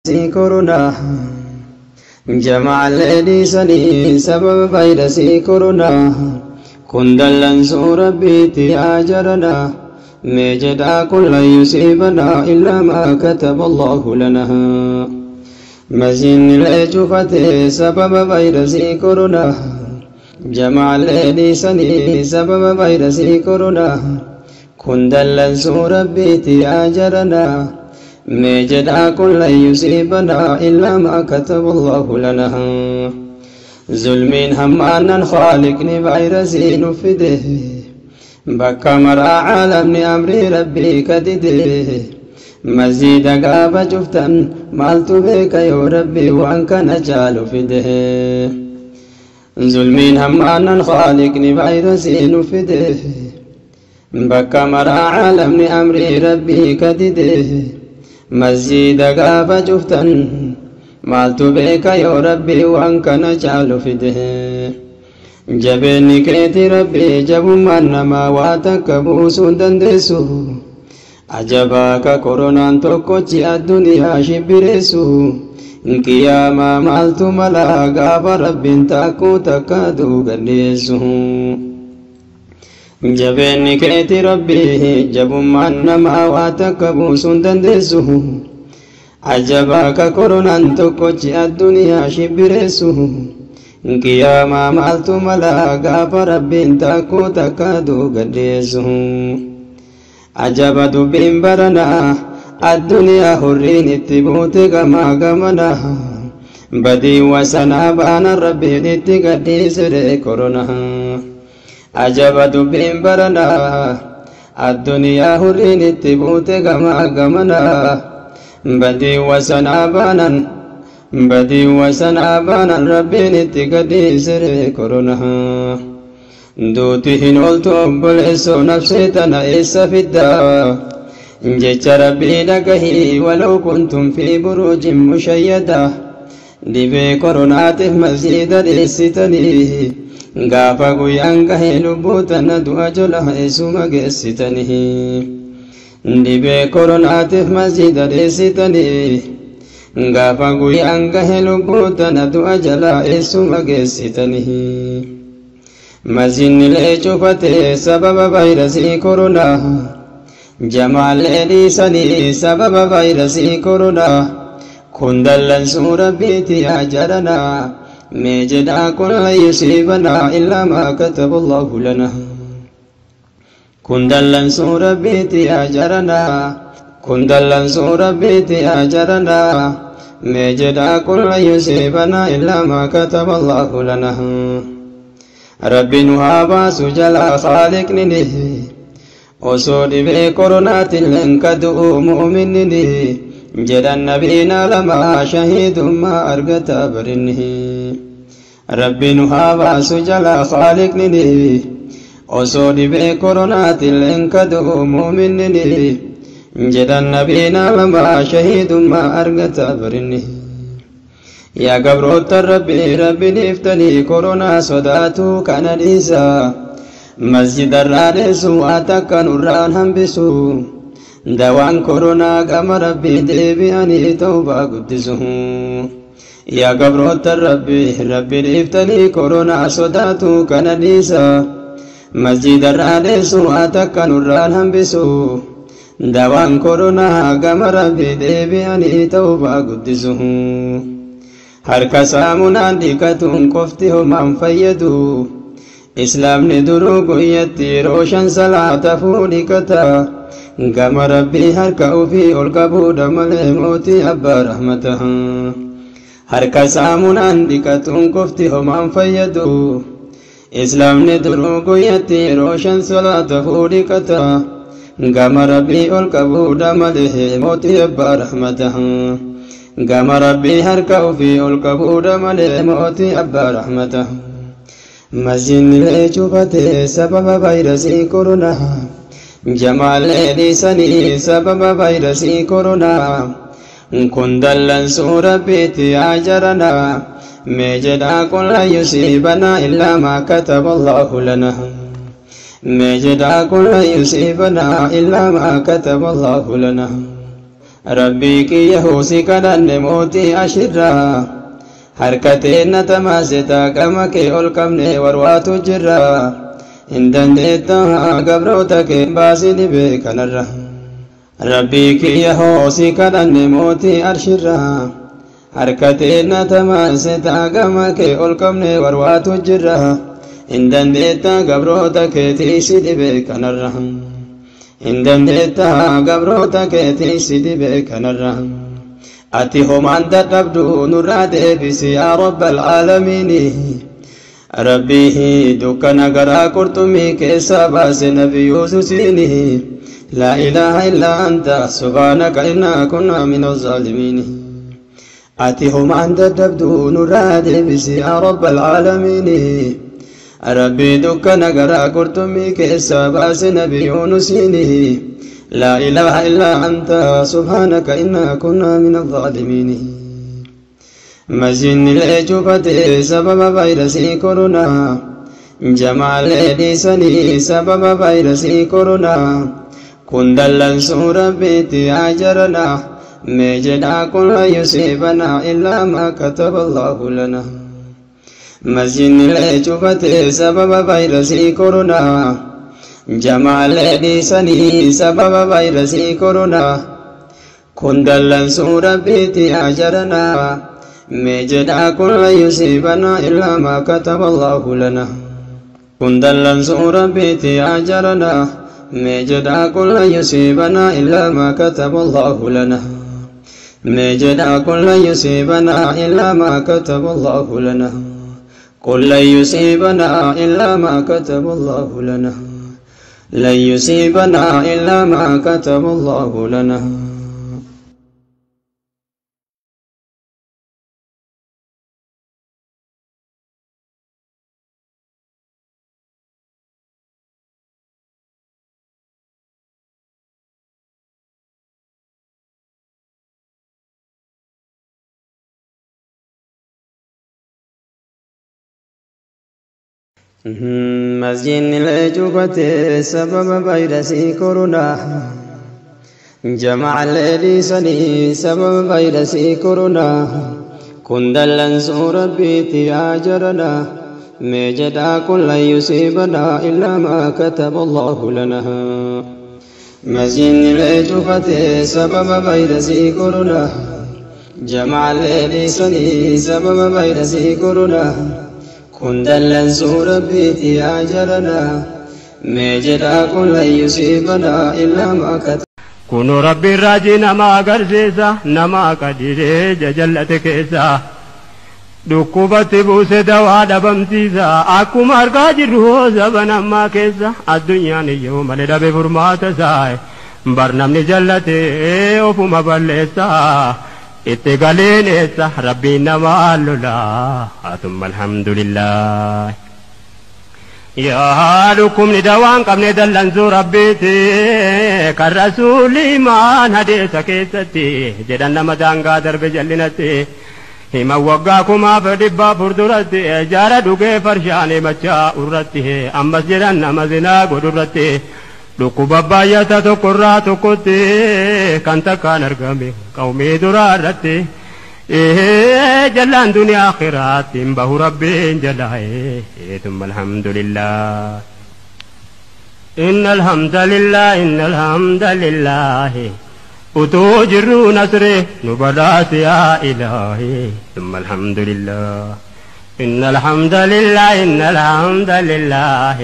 Koronaa jamaallee dhiisanii sababa vaayirasii koronaa kun dallansuu rabbiitti yaa jaranaa mee jedhaa kun lan yusiibanaa illaa maa kataba Allahu lanaa. Masjiidnilee cufatee sababa vaayirasii koronaa jamaallee dhiisanii sababa vaayirasii koronaa kun dallansuu rabbiitti yaa jaranaa mee jedhaa kun lan yusiibanaa illaa maa kataba Allahu lanaa. Zulmiin hammaanan khaaliqni vaayirasii nu fide bakka maraa caalamni amrii rabbii kadide masjiida gaafa cuftan maaltu beeka yoo rabbii waan kana caalu fide. Zulmiin hammaanan khaaliqni vaayirasii nu fide bakka maraa caalamni amrii rabbii kadide masjiida gaafa cuftan maaltu beeka yoo rabbii waan kana caalu fide. Jabeenni keeti rabbii jabummaan namaa waa takka buusuu hin dandeessu. Ajabaa ka koronaan tokkochi addunyaa shibbireessu. Qiyaamaa maaltu malaa gaafa rabbiin takkuu takka duugadheessu. Jabeenni keeti rabbii jabummaan namaa waa takka buusuu hin dandeessu. Ajabaa ka koronaan tokkochi addunyaa shibbireessu. Qiyaamaa maaltu malaa gaafa rabbiin takkuu takka duugadheessu. Ajaba dubbiin baranaa addunyaa hurriin itti buute gamaa gamanaa. Badii wasanaa baana rabbiin itti gadhiisire koronaa. Ajaba dubbiin baranaa addunyaa hurriin itti buute gamaa gamanaa. Badii wasanaa baanan badii wasanaa baanan rabbiin itti gadhiisire koronaa. Duuti hin ooltu obboleessoo nafsee tana eessa fiddaa? Jecha rabbii dhagahii walau kuntum fi buruujin mushayyada. Dhibee koronaatiif masjiida dheessitanii gaafa guyyaan gahee lubbuu tana du'a jala eessuma geessitanii. Dhibee koronaatiif masjiida dheessitanii gaafa guyyaan gahee lubbuu tana du'a jala eessuma geessitanii. Masjiidnilee cufatee sababa vaayirasii koronaa jamaallee dhiisanii sababa vaayirasii koronaa kun dallansuu rabbiiti yaa jaranaa mee jedhaa kun lan yusiibanaa illaa maa kataba Allahu lanaa. Kun dallansuu rabbiiti yaa jaranaa kun dallansuu rabbiiti yaa jaranaa mee jedhaa kun lan yusiibanaa illaa maa kataba Allahu lanaa. Rabbi nu haa baasu jalaa khaaliqni osoo dhibee koronaatilleen ka du'u mu'minni jedhan nabiin alamaa shahiidummaa argata barinni. Rabbi nu haa baasu jalaa khaaliqni osoo dhibee koronaatilleen ka du'u mu'minni jedhan nabiin alamaa shahiidummaa argata barinni. Yaa gabroota rabbii rabbi dhiiftanii koronaa sodaatu kana dhiisaa. Masjidarraa dheessu waa takka nurraan hambisu. Dawaan koronaa gama rabbii deebi'anii tawbaa guddisu. Yaa gabroota rabbii rabbi dhiiftanii koronaa sodaatu kana dhiisaa. Masjidarraa dheessu waa takka nurraan hambisu. Dawaan koronaa gama rabbii deebi'anii tawbaa guddisu. Harka saamunaan dhiqatuun qofti homaan fayyadu. Islaamni duruu guyyatti yeroo shan salaata fuudhiqata. Gama rabbii harka ofii ol qabuudha malee mootii abbaa rahmata. Harka saamunaan dhiqatuun qofti homaan fayyadu. Islaamni duruu guyyatti yeroo shan salaata fuudhiqata. Gama rabbii ol qabuudha malee mootii abbaa rahmata. Gama rabbii harka ofii ol qabuudha malee mootii abbaa rahmata. Masjiidnilee cufatee sababa vaayirasii koronaa jamaallee dhiisanii sababa vaayirasii koronaa kun dallansuu rabbiitti yaa jaranaa mee jedhaa kun lan yusiibanaa illaa maa kataba Allahu lanaa. Mee jedhaa kun lan yusiibanaa illaa maa kataba Allahu lanaa. Rabbii kiyya hoosii kadhanne mootii ashirraa harkateen na tamaaseta qama kee ol qabne warwaatu jirra hin dandeetta gabroota kee baasii dhibee kanarra. Rabbii kiyya hoosii kadhanne mootii arshirraa harkateen na tamaaseta qama kee ol qabne warwaatu jirra hin dandeetta gabroota keetii si dhibee kanarra. Hin dandeetta gabroota keetii si dhibee kanarra. Ati homaan dadhabdu nurraa deebisi yaa rabbal aalamiini. Rabbii dukkana garaa qurxummii keessaa baase nabi Yuususiini. Laa ilaaha illaa anta subhaanaka innaa kunnaa mina zaalimiini. Ati homaan dadhabdu nurraa deebisi yaa rabbal aalamiini. Rabbii dukkana garaa qurxummii keessaa baase nabi Yuunusiini. لا إله إلا أنت سبحانك إنا كنا من الظالمين. مسجد الجوفة سبب فيروس كورونا جمال لساني سبب فيروس كورونا كن دلن سورة بيتي أجرنا مجدا كل يصيبنا إلا ما كتب الله لنا. مسجد الجوفة سبب فيروس كورونا جمال لساني سبب فيروس كورونا كن دلن سورة بيتي أجرنا مجدا كل يصيبنا إلا ما كتب الله لنا. كن دلن سورة بيتي أجرنا مجدا كل يصيبنا إلا ما كتب الله لنا. مجدا كل يصيبنا إلا ما كتب الله لنا. قل لن يصيبنا إلا ما كتب الله لنا. لن يصيبنا إلا ما كتب الله لنا. مسجد الجوفة سبب فيروس كورونا جمع لساني سبب فيروس كورونا كن دلن سورة بيتي أجرنا مجدا كل يصيبنا إلا ما كتب الله لنا. مسجد الجوفة سبب فيروس كورونا جمع لساني سبب فيروس كورونا كن دلن سورة بيتي أجرنا مجدا كل يصيبنا إلا ما كتب. كن ربي راجي نما غرزيسا نما قدير جلت كيسا dhukkubatti buuse dawaa dhabamsiisa akkuma argaa jirru zaban ammaa keessa addunyaan iyyuu malee dhabe furmaata isaa bar namni jallate ofuma balleessa itti galeen eessa rabbiin namaa lola hatumma alhamdulillah. Yaa dhukkubni dawaan qabne dallansuu rabbiiti kan rasuulli imaan hadeessa keessatti jedhan nama daangaa darbe jallinatti hima waggaa 1400 duratti jaara dhugee farshaan machaa irratti ammas jedhan nama zinaa godhurratti dhukkuba baay'ata tokkorraa tokkotti kan takkaan argame qawmii duraa irratti jallaan duniyaa akhiraatti hin bahu rabbiin jalaa tumma alhamdulillah. Inna alhamdulillah inna alhamdulillah utuu jirru nasri nu badhaasi yaa ilaahi tumma alhamdulillah. Inna alhamdulillah inna alhamdulillah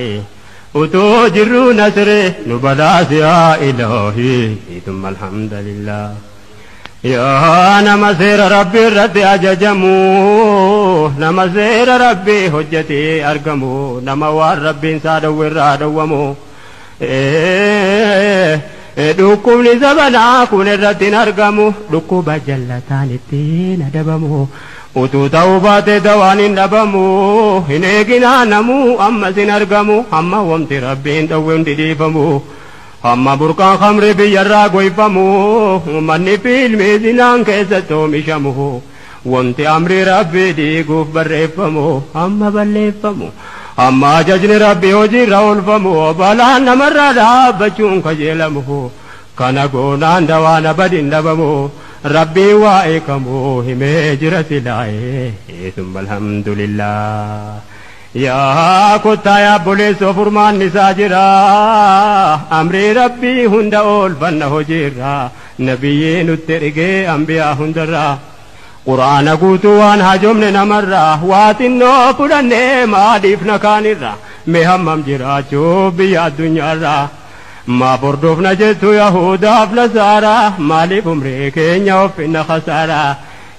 utuu jirru nasri nu badhaasi yaa ilaahi tumma alhamdulillah. Yaa nama seera rabbi irratti ajajamu nama seera rabbi hojjetee argamu nama waan rabbiin isaa dhowwe irraa dhowwamu dhukkubni zabanaa kun irratti hin argamu dhukkuba jallataan ittiin adabamu utuu ta'uu baate dawaan hin dhabamu hin eeginaa namuu ammas hin argamu hamma wamti rabbiin dhowwe hundi dhiifamu hamma burqaan khamri biyyarraa goyfamu manni fiilmii zinaan keessatti oomishamu wanti amri rabbii diiguuf barreeffamu hamma balleeffamu hamma ajajni rabbii hojiirra oolfamu balaan namarraa dhaabbachuun kajeelamu Kana goonaan dawaan abadin dhabamu rabbii waa'ee kamuu himee jira silaa'ee summa alhamdulillah. Yaa kottaa yaa obboleessoo furmaanni isaa jira amrii rabbii hunda oolfanna hojiirra nabiyyii nutti ergee ambiyaa hundarraa. Quraana guutuu waan hajoomne namarraa waa xinnoo fudhannee maaliif na kaanirra mee hammam jiraachuu biyya addunyaarraa. Maa bordofna jettu yahudaaf nasaaraa maaliif umrii keenya ofinna khasaaraa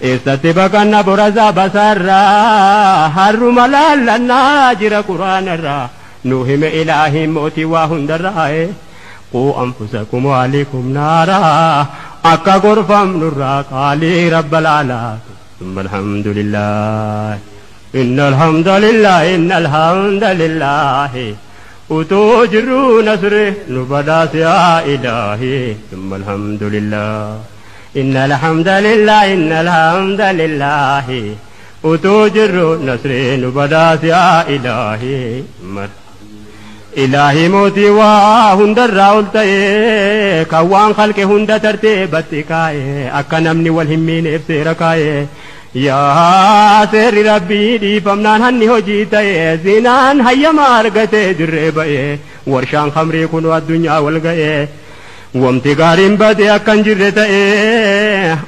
eessatti baqanna borasaa basaarraa harruma laallannaa jira quraanarraa nu hime ilaahiin mootii waa hundarraa quu anfusakum waalikum naaraa akka gorfamnurraa qaalii rabbal aalaa ثم الحمد لله إن الحمد لله إن الحمد لله utuu jirruu nasri nu badhaase yaa ilaahi ثم الحمد لله إن الحمد لله إن الحمد لله utuu jirruu nasri nu badhaase yaa ilaahi ilaahi mootii waa hundarraa ol ta'e kan waan khalqe hunda tartiibatti kaa'e akka namni wal hin miineef seera kaa'e. Yaa seerri rabbii dhiifamnaan hanni hojii ta'e zinaan hayyama argate dirree ba'e warshaan khamrii kun addunyaa wal ga'e wamti gaariin bade akka hin jirre ta'e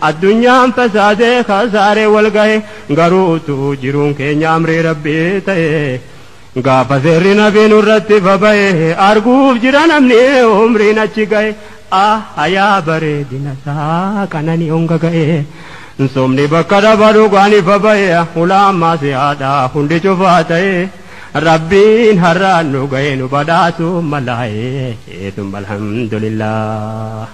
addunyaan fasaadee kasaaree wal ga'e garuu utuu jiruun keenya amrii rabbii ta'e gaafa seerri nabii nurratti baba'e arguuf jira namni umriin achi ga'e ah hayaa bareedina isaa qananii honga ga'e. Somni bakka dhaba dhugaanii baba'e ulaan maasiyaadha hundi cufaa ta'e rabbiin har'aan nu ga'e nu badhaasu malaa'e ثم الحمد لله.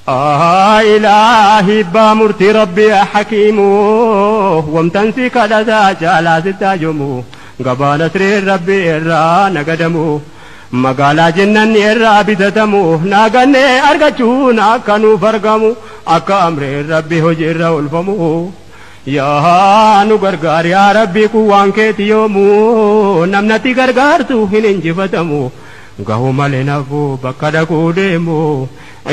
آه إلهي بامرتي ربي حكيم وامتنسي كذا جالا ستاجمو قبال سرير ربي إرى نقدمو magaalaa jennaan irraa bitatamu naagannee argachuun akka nuuf argamu akka amreen rabbi hojiirra oolfamu yaa nu gargaar yaa rabbi kun waan keeti yoomuu namnatti gargaartu hin injifatamu gahu malee nafu bakka dhaquu deemu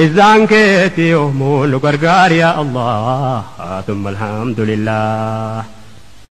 izzaan keeti yoomuu nu gargaar yaa Allah ثم الحمد لله.